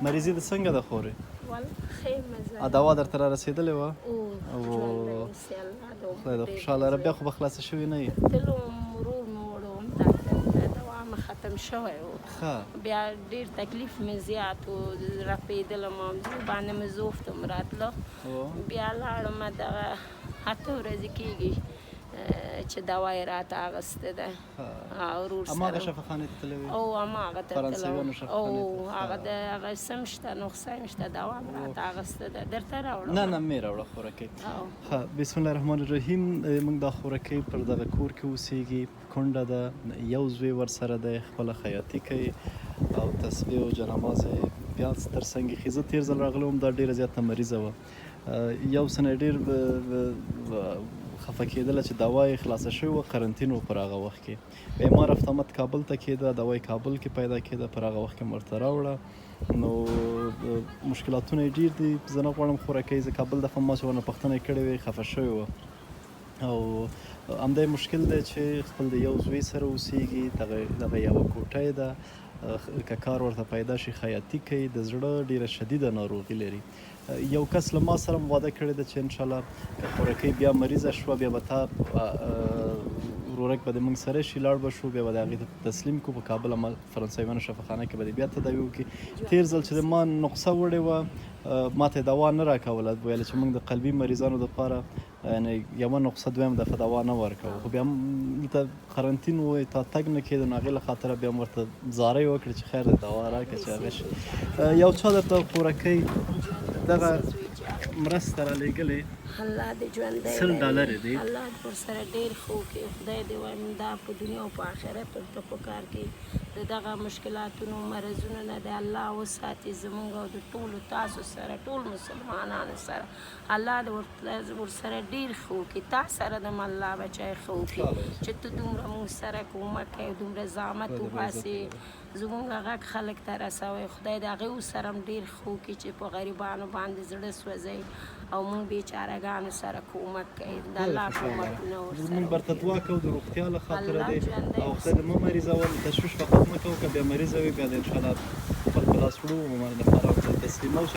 مریضي د څنګه ده خورې؟ ول ښه مزه. ا دوا درته را رسېدلې وه؟ او او ژوندی اوسې، الله د خدای عمر د ډېر خوشحاله لره. زیات. بیا خو به خلاصه شوې نه یې؟ تلم، ورور مې وړو ډاکټر ته، دوا مې ختم شوی و. ښه. بیا ډېر تکلیف مې زیات و، رپېدلم او زړه باندې مې زوفت هم راتله. بیا لاړم، دغه 8 ورځې کېږي چې دوا یې راته اخیستې ده ورور هماغه سره. شفاخانې ته تللی وې؟ او هماغه ته فرانسویانو تلم. شفاخانې او ته. هغه د هغه سم شته، نسخه هم شته، دوا مې راته اخیستې ده، درته راوړم. نه نه، مې راوړه خورکۍ. او ښه، بسم الله الرحمن الرحیم. موږ دا خورکۍ پر دغه کور کې اوسیږي، کونډه ده، یو زوی ورسره دی، خپله خیاطي کوي او تسبیح او جنماز یې بیا تر څنګ ایښي. زه تېر ځل راغلی وم، دا ډېره زیاته مریضه وه. یو څه نه ډېر خفه کېدله چې دوا یې خلاصه شوې وه. قرنطین و پر هغه وخت کې، بیا ما رفت آمد کابل ته کېده، دوا یې کابل کې پیدا کېده، پر هغه وخت کې مې ورته راوړه. نو مشکلاتونه یې ډېر دي. زه نه غواړم خورکۍ، زه کابل دفعه ما چې ورنه پوښتنه کړې وې، خفه شوې وه. او همدا یې مشکل دی چې خپل د یو زوی سره اوسیږي. دغه دغه یوه کوټه یې ده. که کار ورته پیدا شي، خیاطي کوي. د زړه ډېره شدیده ناروغي لري. یو کس له ما سره هم وعده کړې ده چې انشاءالله که خورکۍ بیا مریضه شوه، بیا به تا ورورک به د موږ سره شي، لاړ به شو، بیا به د هغې ته تسلیم کو په کابل هم فرانسویانو شفاخانه کې به دې بیا تداوي وکړي. تېر ځل چې د ما نسخه وړې وه، ما ته دوا نه راکوله، ویل چې موږ د قلبي مریضانو دپاره یعنی یوه نسخه دویم دفعه دوا نه ورکوو. خو بیا هم دلته قرنطین و، تا تګ نه کېده، نو هغې له خاطره بیا هم ورته زارۍ وکړې چې خیر دی، دوا راکړه چې هغه شي. یو چا درته خورکۍ دغه مرسته رالیږلې. الله دې ژوندی 100 لري. ډالر دي. الله دې ورسره ډېر ښه وکړي. خدای دې وایم دا په دنیا او په آخرت ورته په کار کې د دغه مشکلاتونو مرضونو نه د الله وساتي. زمونږ او د ټولو تاسو سره، ټول مسلمانانو سره الله دې ورسره ډېر ښه وکړي. تا سره د الله بچی ښه وکړي چې ته دومره موږ سره کومک کوې، دومره زحمت خدای دې وباسې، عزت. زمونږ غږ خلک ته رسوي. خدای د هغې سره هم ډېر ښه وکړي چې په غریبانو باندې زړه سوځي او موږ بیچارهګانو سره کومک کوي. د الله کومکونه ورسره موږ برته وکړي. دعا کوو د روغتیا له خاطره الله دی ژوندی او خدای دې مه مریضول. تشویش فقط مه کوه، که بیا مریضه وي، بیا د انشاءالله خپل په لاس وړو او لپاره تسلیمو.